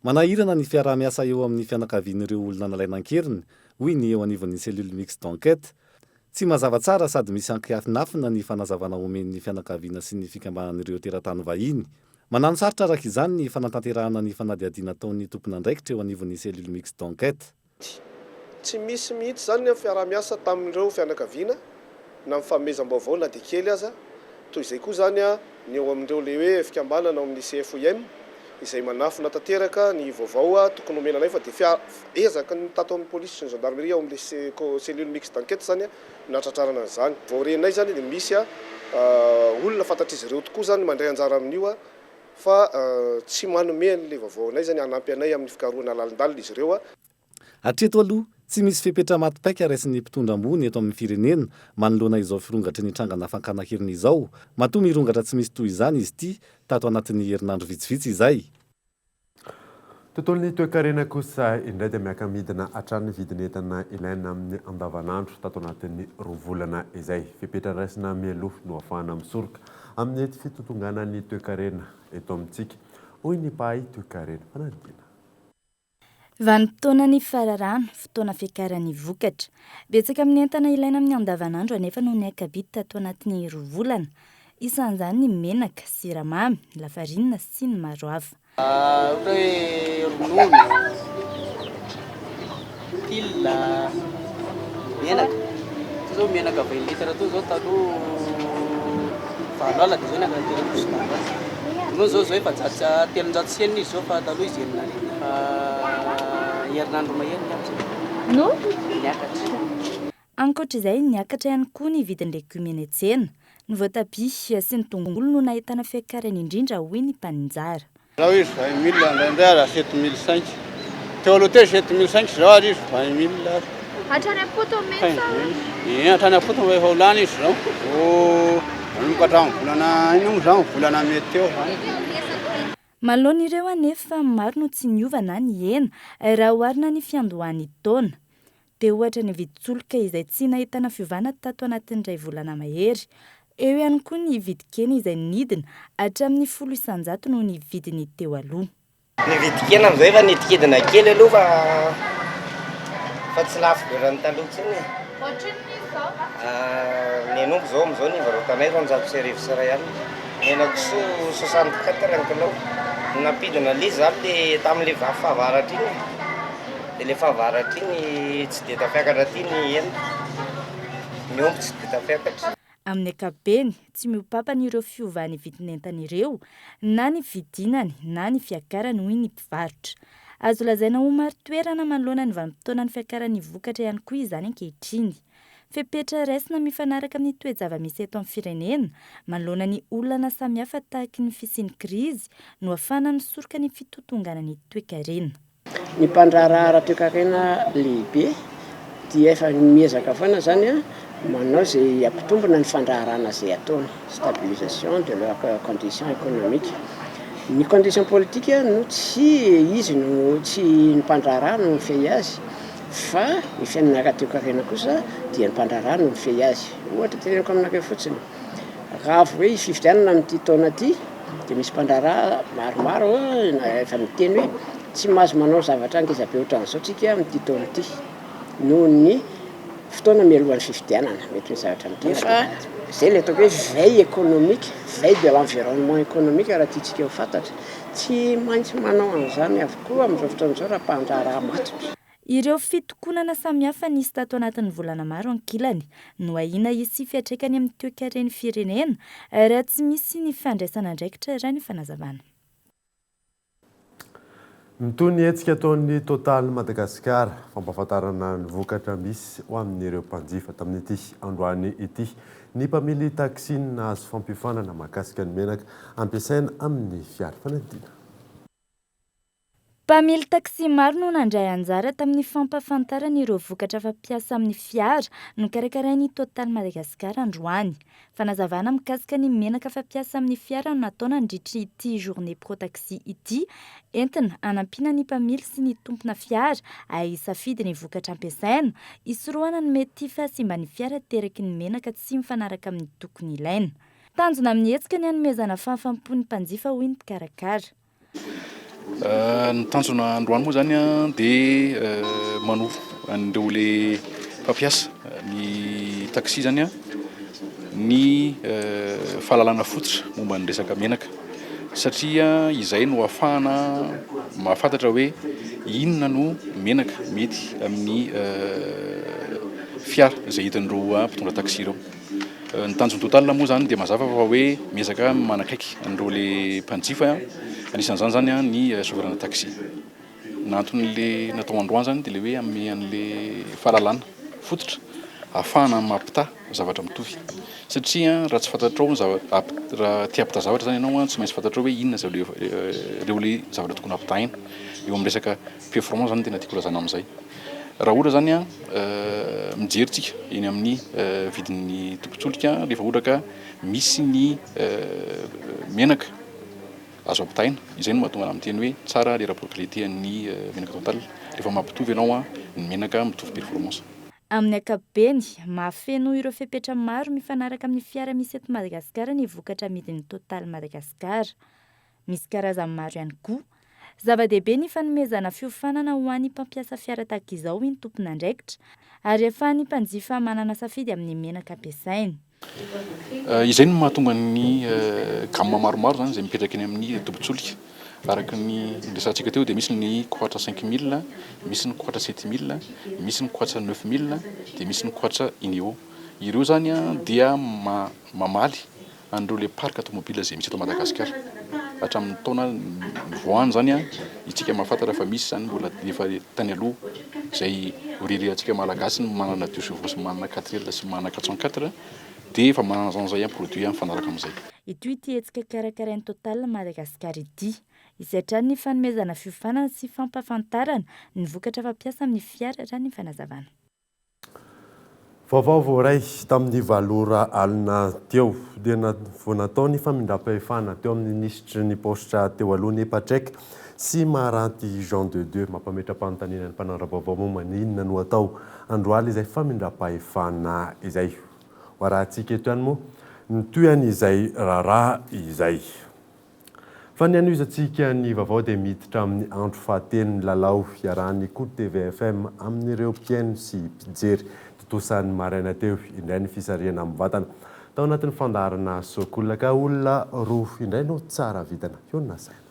Manahirana ny fiaraha-miasa eo amin'ny fianakavian'ireo olona nalaina an-keriny, hoy ny eo anivon'ny cellule mixte d'enquête. Tsy mazava tsara sady misy ankiafinafina ny fanazavana omen'ny fianakaviana sy ny fikambanan'ireo teratany vahiny. Manano sarotra araka izany ny fanatanterahana ny fanadihadiana ataon'ny tompon'andraikitra eo anivon'ny cellule mixte d'enquête. Tsy misy mihitsy izany ny fiaraha-miasa tamin'ireo fianakaviana na ny fanomezam-baovao na dia kely aza. Toy izay koa izany ny eo amin'ireo ilay hoe fikambanana ao amin'ny CFOIM izay manafina tanteraka ny vaovao tokony homena anay fa dia fia ezaky ny tato amin'ny polisy sy ny gendarmerie ao amin'ilay cellule mixte d'enquête izany no nahatratrarana an'izany. Vao renay izany dia misy olona fantatr'izy ireo tokoa izany mandray anjara amin'io fa tsy manome an'ilay vaovao anay izany hanampy anay amin'ny fikarohana lalindalina izy ireo. Hatreto aloha, tsy misy fepetra maty paika raisin'ny mpitondra ambony eto amin'ny firenena manoloana izao firongatry ny trangana fankana heriny izao, matoa mirongatra tsy misy toy izany izy ity tato anatin'ny herinandro vitsivitsy izay. Tontolon'ny toekarena kosa indray dia miaka-midina hatrany ny vidin'entana ilaina amin'ny andavanandro tato anatin'ny roa volana izay. Fepetra raisina mialoha no ahafahana misoroka amin'ny mety fitotonganan'ny toekarena eto amintsika, hoy ny mpahay toekarena. Fanadihadiana. Vanim-potoanan'ny fararano, fotoana fiakaran'ny vokatra. Betsaka amin'ny entana ilaina amin'ny andavanandro anefa no niaka-bidy tato anatin'ny roa volana. Isan'izany ny menaka, siramamy, lafarinina sy ny maro hafa. Ohatra hoe ronono, pile, menaka. Toa zao menaka vingt litres toa zao taloha valo alina dia zao niakatra 830 alina. Ronono zao zao 300 306 izy zao fa taloha izy 6000. Efa herinandro mahery angamba zay. No? Niakatra. Ankoatra izay, niakatra ihany koa ny vidin'ny legioma eny an-tsena. Ny voatabia sy ny tongolo no nahitana fiakarany indrindra, hoy ny mpaninjara. Zao izy 20 mille, indraindray ary 7500. Teo aloha teo 7500, zao ary izy 20 mille ary. Hatrany am-potony mihitsy sa? Ie, hatrany am-potony fa efa ho lany izy zao. Vao nanomboka hatramin'ny volana inona moa zany, volana mey teo zany. Manoloana ireo anefa, maro no tsy niova na nihena, raha oharina ny fiandohan'ny taona. Dia ohatra ny vidin-tsolika izay tsy nahitana fiovana tato anatin'ny iray volana mahery. Eo ihany koa ny vidin-kena izay nidina hatramin'ny 10% noho ny vidiny teo aloha. Ny vidin-kena amin'izao efa nidikidina kely aloha fa fa tsy lafo be ohatran'ny taloha intsony e. Ohatrinona izy izao? Ny hen'omby izao amin'izao ny ivarotanay 1200. Ny henakisoa 64 ny kilao. Nampidina ilay izy izany ilay tamin'ilay fahavaratra iny e. Dia ilay fahavaratra iny tsy dia tafiakatra aty ny hena, ny omby tsy dia tafiakatra. Amin'ny ankapobeny, tsy mihoa-papana ireo fiovan'ny vidin'entana ireo, na ny fidinany na ny fiakarany, hoy ny mpivarotra. Azo lazaina ho marin-toerana manoloana ny vanim-potoanan'ny fiakaran'ny vokatra ihany koa izany ankehitriny. Fepetra raisina mifanaraka amin'ny toe-java-misy eto amin'ny firenena manoloana ny olana samihafa tahaky ny fisian'ny krizy no ahafahana misoroka ny fitotonganan'ny toekarena. Ny mpandraharaha ara-toekarena lehibe dia efa miezaka foana izany manao izay hampitombina ny fandraharahana izay ataony, stabilisation de leur condition économique. Ny condition politique no tsy izy no tsy ny mpandraharaha no mifehy azy fa ny fiainana ara-toekarena kosa dia ny mpandraharaha no mifehy azy. Ohatra teneniko aminareo fotsiny, raha vao hoe hisy fifidianana amin'ity taona ity dia misy mpandraharaha maromaro efa miteny hoe tsy mahazo manao zavatra ngeza be ohatran'izao tsika amin'ity taona ity noho ny fotoana mialohan'ny fifidianana. Mety misy zavatra miteny fa izay ilay ataoko hoe veille économique, veille de l'environnement économique raha tiantsika ho fantatra. Tsy maintsy manao an'izany avokoa amin'izao fotoana izao raha mpandraharaha matotra. Ireo fitokonana samihafa nisy tato anatin'ny volana maro ankilany no ahiana hisy fiantraikany amin'ny toekaren'ny firenena raha tsy misy ny fandraisana andraikitra raha ny fanazavana. Mitohy ny hetsika ataon'ny Total Madagascar, fampahafantarana ny vokatra misy ho amin'ireo mpanjifa. Tamin'ity androany ity, ny mpamily taxi no nahazo fampiofanana mahakasika ny menaka ampiasaina amin'ny fiara fanadina. Mpamily taxi maro no nandray anjara tamin'ny fampahafantarana ireo vokatra fampiasa amin'ny fiara nokarakarain'ny Total Madagascar androany. Fanazavana mikasika ny menaka fampiasa amin'ny fiara no natao nandritra ity Journée Pro Taxi ity, entina hanampiana ny mpamily sy ny tompona fiara hahay hisafidy ny vokatra ampiasaina, hisorohana ny mety fahasimban'ny fiara ateraky ny menaka tsy mifanaraka amin'ny tokony ilaina. Tanjona amin'ny hetsika ny hanomezana fahafaham-po ny mpanjifa hoy ny mpikarakara. Ny tanjona androany moa zany dia manoro an'ireo le mpampiasa ny taxi zany ny fahalalana fototra momba ny resaka menaka satria izay no ahafahana mahafantatra hoe inona no menaka mety amin'ny fiara izay entin'ireo mpitondra taxi ireo. Ny tanjon'ny Total moa izany dia mazava fa hoe miezaka manakaiky an'ireo le mpanjifa, anisan'izany izany ny chauffeur-na taxi. Ny anton'le natao androany izany dia le hoe hanome an'le fahalalana fototra ahafahana mampitaha zavatra mitovy satria raha tsy fantatrao ny zava- raha te hampitaha zavatra izany ianao tsy maintsy fantatrao hoe inona izao le ireo le zavatra tokony hampitahaina eo amin'ny resaka performance izany no tena tiako lazana amin'izay. Raha ohatra izany mijery tsika eny amin'ny vidin'ny tompon-tsolika rehefa ohatra ka misy ny menaka azo ampitahaina, izay no mahatonga anah miteny hoe tsara le rapport qualité an'ny menaka total rehefa mampitovy ianao ny menaka mitovy performance. Amin'ny ankapobeny, mahafeno ireo fepetra maro mifanaraka amin'ny fiara misy eto Madagasikara ny vokatra amidin'ny Total Madagascar. Misy karazany maro ihany koa. Zava-dehibe ny fanomezana fiofanana ho an'ny mpampiasa fiara tahaka izao, hoy ny tompon'andraikitra, ary ahafahan'ny mpanjifa manana safidy amin'ny menaka ampiasainy. Izay no mahatonga ny gamme maromaro izany izay mipetraka eny amin'ny tobin-tsolika. Araka ny niresahantsika teo dia misy ny quatra 5000, misy ny quatra 7000, misy ny quatra 9000, dia misy ny quatra Ineo. Ireo izany dia mamaly an'ireo le parc tomobile izay misy eto Madagasikara. Hatramin'ny taona nivoahany izany isika mahafantatra fa misy izany mbola efa tany aloha izay horerehantsika Malagasy ny manana deux chevaux sy manana quatre L sy manana 404 dia efa manana izany izay produit mifanaraka amin'izay. Itohy ity hetsika karakarain'ny Total Madagascar ity. Hisy hatrany ny fanomezana fiofanana sy fampahafantarana ny vokatra fampiasa amin'ny fiara raha ny fanazavana. Vaovao voaray tamin'ny valo ora alina teo dia vao natao ny famindram-pahefana teo amin'ny minisitry ny paositra teo aloha ny Patrec sy Maharanty Jean de Dieu. Mampametra-panontaniana ny mpanara-baovao momba ny inona no atao androaly izay famindram-pahefana izay. Ho arahantsika eto ihany moa ny tohin'izay raharaha izay. Fa ny hanohizantsika ny vaovao dia miditra amin'ny andro fahatelo ny lalao iarahan'ny Kolo tvfm amin'ireo mpihaino sy mpijery. Tontosa ny maraina teo indray ny fisarihana mivantana tao anatin'ny fandaharana Sokola ka olona roa indray no tsara vintana eo no nasaina.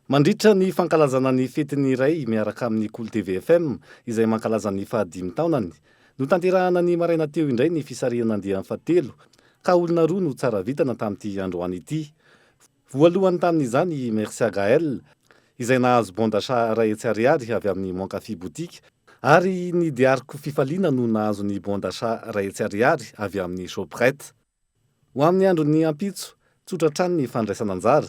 Mandritra ny fankalazana ny fetin'ny Ray miaraka amin'ny Kolo tvfm izay mankalaza ny fahadimy taonany, notanterahana ny maraina teo indray ny fisarihana andiany fahatelo ka olona roa no tsara vintana tamin'ity androany ity. Voalohany tamin'izany i Mercia Gaël, izay nahazo bon d'achat 100 ariary avy amin'ny Mon Café Boutique ary ny Diariko Fifaliana no nahazo ny bon d'achat 100 ariary avy amin'ny Shoprite. Ho amin'ny andron'ny ampitso, tsotra hatrany ny fandraisana anjara.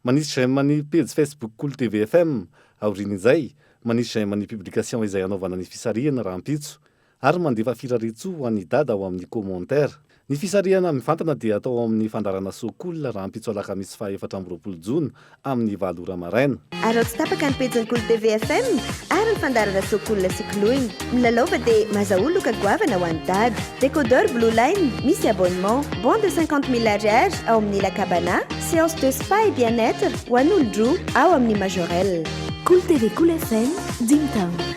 Manisy j'aime ny pejy Facebook Kolo TV FM, aorian'izay, manisy j'aime ny publication izay hanaovana ny fisarihana rahampitso, ary mandefa firariantsoa ho an'i Dada ao amin'ny commentaire. Ny fisarihana mivantana dia atao ao amin'ny fandaharana So Cool rahampitso alakamisy faha 24 jona amin'ny 8 ora maraina. Araho tsy tapaka ny pejin'ny Kolo TV FM ary ny fandaharana So Cool sy Koloina. Milalaova dia mazahoa loka goavana ho an'i Dada. Décodeur Blue Line misy abonnement. Bon de 50 mille ariary ao amin'ny La Cabana. Séance de spa et bien-être ho an'olon-droa ao amin'ny Majorelle. Kolo TV Kolo FM, dimy taona.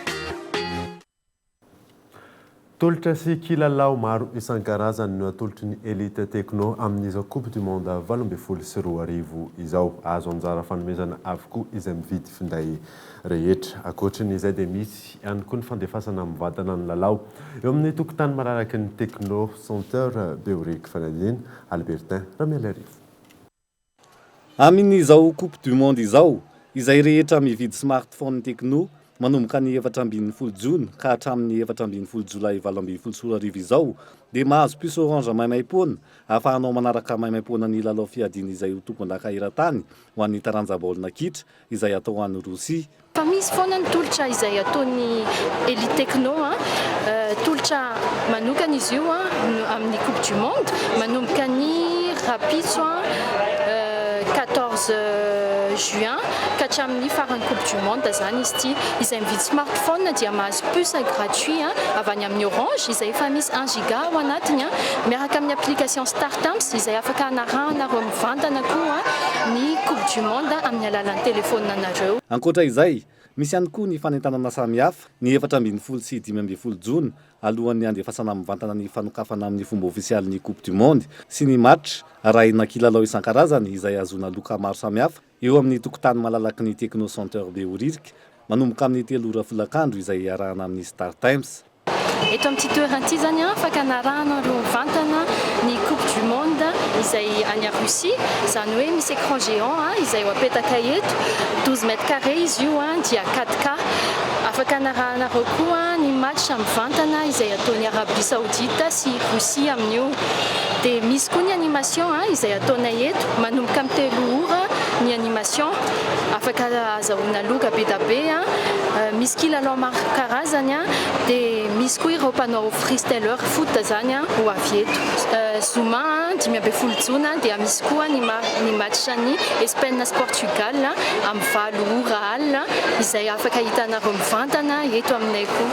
Tolotra sy kilalao maro isan-karazany no atolotry ny Elite Techno amin'izao Coupe du Monde 2018 izao. Azo anjara fanomezana avokoa izay mividy finday rehetra. Ankoatran'izay dia misy ihany koa ny fandefasana mivantana ny lalao eo amin'ny tokotany malalaky ny Techno Center Behoririka Fanadihana Albertin Ramialarivo. Amin'izao Coupe du Monde izao, izay rehetra mividy smartphone Tecno manomboka ny 14 jona ka hatramin'ny 14 jolay 2018 izao dia mahazo puce orange maimaimpoana ahafahanao manaraka maimaimpoana ny lalao fiadiana izay ho tompondaka eran-tany ho an'ny taranja baolina kitra izay atao any Rosia. Fa misy foana ny tolotra izay ataon'ny Elite Techno an, tolotra manokana izy io an amin'ny coupe du monde manomboka ny rahampitso an 14 juin ka hatramin'ny faran'ny coupe du monde izany izy ity. Izay mividy smartphone dia mahazo puce gratuit avy any amin'ny Orange izay efa misy un giga ao anatiny an, miaraka amin'ny application Startimes izay afaka hanarahanareo mivantana koa ny coupe du monde amin'ny alalan'ny telefaoninanareo. Ankoatra izay, misy ihany koa ny fanentanana samihafa, ny 14 sy 15 jona, alohan'ny handefasana mivantana ny fanokafana amin'ny fomba ofisialy ny Coupe du Monde sy ny match arahina kilalao isan-karazany izay ahazoana loka maro samihafa eo amin'ny tokotany malalaky ny Techno Center Behoririka manomboka amin'ny 3 ora folakandro izay iarahana amin'ny Startimes. Eto amin'ity toerana ity izany afaka anarahanareo mivantana ny coupe du monde izay any Russie, izany hoe misy écran géant izay ho apetaka eto, 12 mètres carrés izy io dia 4K. Afaka anarahanareo koa ny match mivantana izay ataon'i Arabie Saoudite sy Russie amin'io. Dia misy koa ny animation izay ataonay eto, manomboka amin'ny 3 ora ny animation, afaka azahoana loka be da be, misy kilalao maro karazany. Dia misy koa ireo mpanao freestyler foot izany ho avy eto. Zoma 15 jona dia misy koa ny ny match an'i Espagne sy Portugal amin'ny 8 ora alina izay afaka hitanareo mivantana eto aminay koa.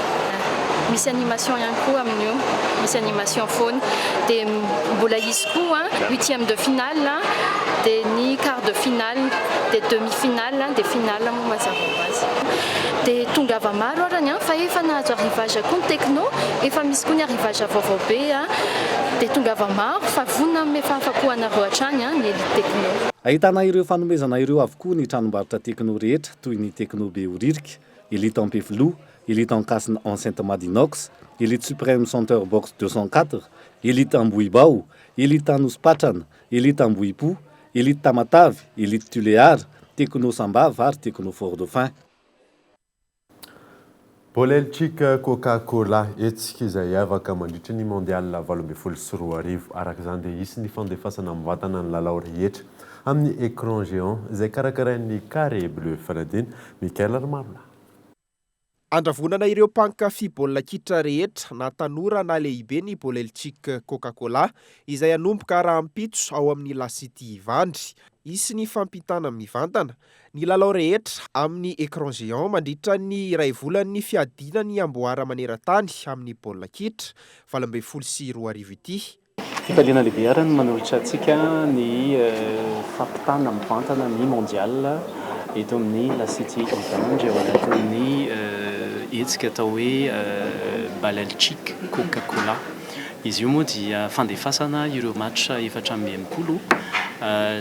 Misy animation ihany koa amin'io, misy animation foana. Dia mbola hisy koa huitième de finale dia ny quart de finale dia demi finale dia finale moa mazava ho azy. Dia tongava maro arany an, fa efa nahazo arrivage koa ny Tecno, efa misy koa ny arrivage vaovao be an, dia tongava maro fa vonona hanome fahafapo anareo hatrany an ny Elite Tecno. Ahitana ireo fanomezana ireo avokoa ny tranombarotra Tecno rehetra toy ny Tecno Behoririka, Elite Ampefiloha, Elite Ankasina Enceinte Madinox, Elite Supreme Center Box 204, Elite Ambohibao, Elite Anosipatrana, Elite Ambohipo, Elite Tamatave, Elite Tulear, Tecno Sambava ary Tecno Fort Dauphin. Bolelchic Coca Cola, hetsika izay hiavaka mandritra ny Mondial 2018. Araka izany dia hisy ny fandefasana mivantana ny lalao rehetra amin'ny écran géant izay karakarain'ny Carré Bleu Fanadina, Michael Ramarolahy. Andravonana ireo mpankafy baolina kitra rehetra, na tanora na lehibe ny Bolelchic Coca Cola, izay hanomboka rahampitso ao amin'ny La City Ivandry. Hisy ny fampitana mivantana ny lalao rehetra amin'ny écran géant mandritra ny iray volan'ny fiadiana ny amboara maneran-tany amin'ny baolina kitra 2018 ity. Fifaliana lehibe ary ny manolotra antsika ny fampitana mivantana ny Mondial eto amin'ny La City Ivandry ao anatin'ny hetsika atao hoe Balelchic Coca Cola. Izy io moa dia fandefasana ireo match 64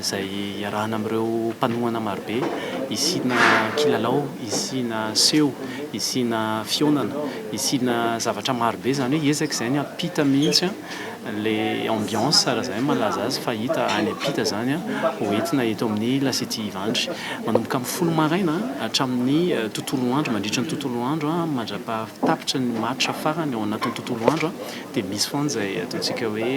izay iarahana amin'ireo mpanohana marobe, hisiana kilalao, hisiana seho, hisiana fihaonana, hisiana zavatra maro be, izany hoe hiezaka izahay ny hampita mihitsy ilay ambiance raha izay no mahalaza azy fa hita any ampita izany ho entina eto amin'ny La City Ivandry. Manomboka amin'ny folo maraina hatramin'ny tontolo andro, mandritra ny tontolo andro mandra-pahatapitra ny match farany ao anatin'ny tontolo andro dia misy foana izay ataontsika hoe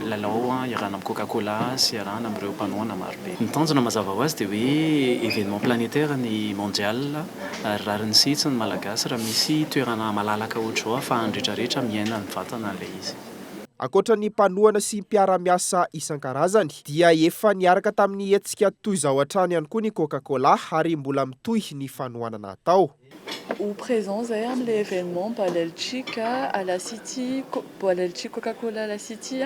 lalao iarahana amin'ny Coca Cola sy iarahana amin'ireo mpanohana maro be. Ny tanjona mazava ho azy dia hoe événement planétaire ny mondial ary rariny sy hitsiny ny Malagasy raha misy toerana malalaka ohatr'izao ahafahan'ny rehetra rehetra miaina mivantana an'ilay izy. Ankoatra ny mpanohana sy mpiara-miasa isan-karazany dia efa niaraka tamin'ny hetsika toy izao hatrany ihany koa ny Coca Cola ary mbola mitohy ny fanohanana atao. Ho présent zahay amin'ilay événement Balelchic à la City, Balelchic Coca Cola à la City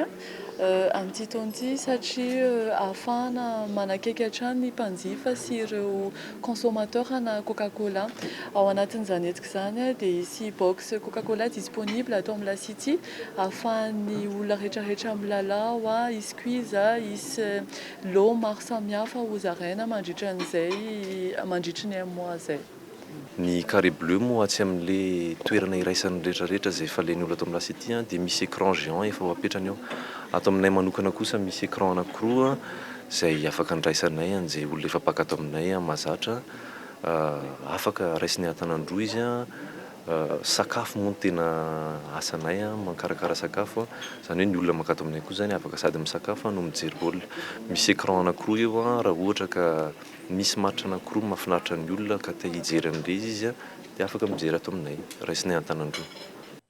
amin'ity taona ity satria ahafahana manakaiky hatrany ny mpanjifa sy ireo consommateur ana Coca Cola. Ao anatin'izany hetsika izany dia hisy box Coca Cola disponible ato amin'ny La City ahafahan'ny olona rehetrarehetra milalao, hisy quiz, hisy lot maro samihafa hozaraina mandritra an'izay mandritry ny un mois izay. Ny carré bleu moa atsy amin'le toerana iraisan'ny rehetrarehetra izay falehan'ny olona ato amin'ny La City dia misy écran géant efa ho apetrany eo. Ato aminay manokana kosa misy écran anankiroa izay afaka andraisanay an'izay olona efa mpaka ato aminay mahazatra. Afaka raisinay an-tanan-droa izy. Sakafo moa no tena asanay, mikarakara sakafo. Izany hoe ny olona mankato aminay koa izany afaka sady misakafo no mijery baolina. Misy écran anankiroa eo raha ohatra ka Misy match anankiroa mahafinaritra ny olona ka te hijery an'ilay izy izy dia afaka mijery ato aminay. Raisinay an-tanan-droa.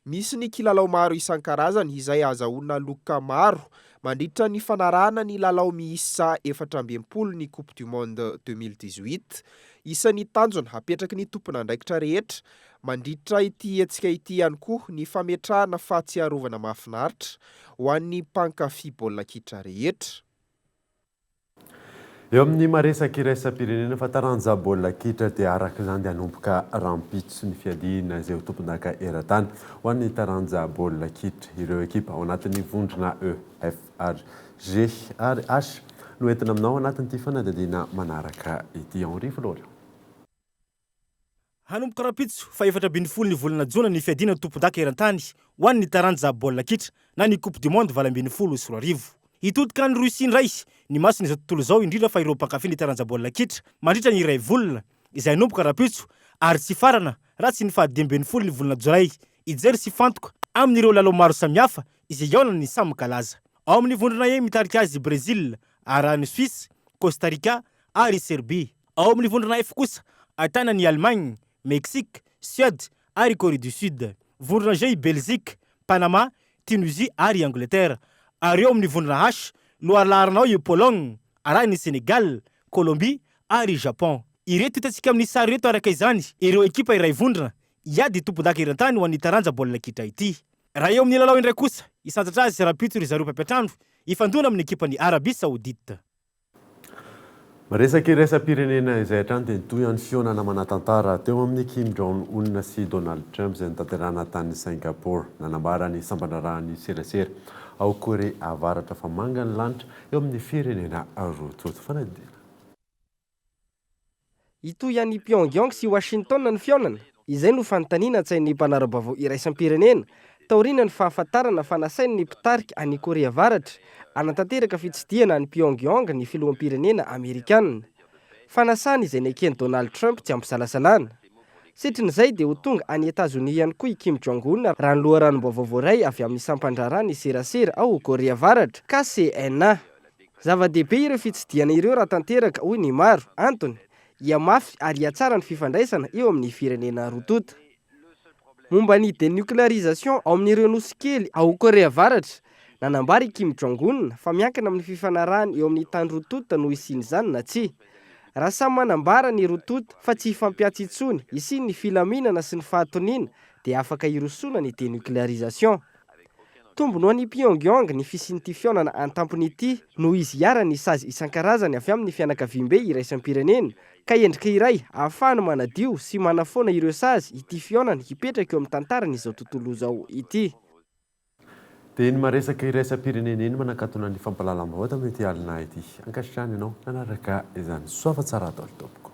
Misy ny kilalao maro isan-karazany izay ahazahoana loka maro mandritra ny fanarahana ny lalao miisa 64 ny Coupe du Monde 2018. Isan'ny tanjona apetraky ny tompon'andraikitra rehetra mandritra ity hetsika ity ihany koa ny fametrahana fahatsiarovana mahafinaritra ho an'ny mpankafy baolina kitra rehetra. Eo amin'ny maresaka iraisam-pirenena fa taranja baolina kitra dia araka izany dia hanomboka rahampitso ny fiadiana izay ho tompondaka eran-tany ho an'ny taranja baolina kitra. Ireo ekipa ao anatin'ny vondrona E, F ary G ary H no entina aminao anatin'ity fanadihadiana manaraka ity. Henri Florian. Hanomboka rahampitso faha 14 ny volana jona ny fiadiana ny tompondaka eran-tany ho an'ny taranja baolina kitra na ny Coupe du monde 2018. Hitodika any Russie indray ny mason'izao tontolo izao indrindra fa ireo mpankafy ny taranja baolina kitra mandritra ny iray volana izay hanomboka rahampitso ary tsy hifarana raha tsy ny faha 15 ny volana jolay hijery sy hifantoka amin'ireo lalao maro samihafa izay hihaonan'ny samy kalaza. Ao amin'ny vondrona E mitarika azy i Brezila, arahin'i Suisse, Costa Rica ary i Serbie. Ao amin'ny vondrona F kosa, ahitana an'i Allemagne, Mexique, Suède ary Corée du Sud. Vondrona G i Belzika, Panama, Tunisie ary i Angleterre. Ary eo amin'ny vondrona H, lohalaharana ao i Pologne, arahin'i Sénégal, Colombie ary i Japon. Ireto hitantsika amin'ny sary ireto araka izany ireo ekipa iray vondrona hiady tompondaka eran-tany ho an'ny taranja baolina kitra ity. Raha eo amin'ny lalao indray kosa, hisandratra azy rahampitso ry zareo mpampiantrano hifandona amin'ny ekipan'i Arabie Saoudite. Resaka iraisam-pirenena izay hatrany dia nitohy ny fihaonana manan-tantara teo amin'i Kim Jong Un sy Donald Trump izay notanterahina tany Singapour. Nanambara ny sampan-draharahan'ny serasera ao Korea Avaratra fa manga ny lanitra eo amin'ny firenena roa tonta. Fanadihadiana. Hitohy any Pyongyang sy Washington ny fihaonana? Izay no fanontaniana an-tsain'ny mpanara-baovao iraisam-pirenena taorian'ny fahafantarana fa nasain'ny mpitarika an'i Korea Avaratra hanatanteraka fitsidihana any Pyongyang ny filoham-pirenena amerikana. Fanasana izay neken'i Donald Trump tsy ampisalasalana. Setrin'izay dia ho tonga any Etazonia ihany koa i Kim Jong-un raha ny loharanom-baovao voaray avy amin'ny sampan-draharaha ny serasera ao Korea Avaratra, KCNA. Zava-dehibe ireo fitsidihana ireo raha tanteraka, hoy ny maro. Antony, hihamafy ary hihatsara ny fifandraisana eo amin'ny firenena roa tonta. Momba ny dénucléarisation ao amin'ireo nosy kely ao Korea Avaratra, nanambara i Kim Jong-un fa miankina amin'ny fifanarahana eo amin'ny tany roa tonta no hisian'izany na tsia. Raha samy manambara ny roa tonta fa tsy hifampihantsy intsony, hisian'ny filaminana sy ny fahatoniana, dia afaka hirosoana ny dénucléarisation. Tombony ho an'i Pyongyang ny fisian'ity fihaonana an-tampony ity noho izy iharan'ny sazy isan-karazany avy amin'ny fianakaviambe iraisam-pirenena ka endrika iray ahafahany manadio sy manafoana ireo sazy ity fihaonana hipetraka eo amin'ny tantaran'izao tontolo izao ity. Dia iny maresaka iraisam-pirenena iny manakatona ny fampahalalam-baovao tamin'ity alina ity. Ankasitrahana ianao nanaraka izany. Soava tsara daholo tompoko.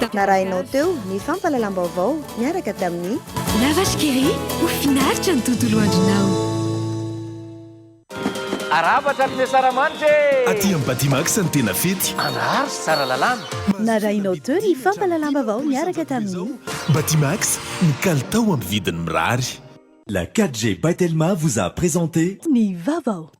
Narahinao teo ny fampahalalam-baovao niaraka tamin'ny. La Vache qui rit, ho finaritra ny tontolo andronao. Arahaba hatramin'ny ny Asaramanitra e! Aty amin'ny Batimax ny tena fety. Andraharo sy Tsaralalàna. Narahinao teo ny fampahalalam-baovao niaraka tamin'ny. Batimax, ny kalitao amin'ny vidiny mirary. La 4G by Telma vous a présenté Ny vaovao.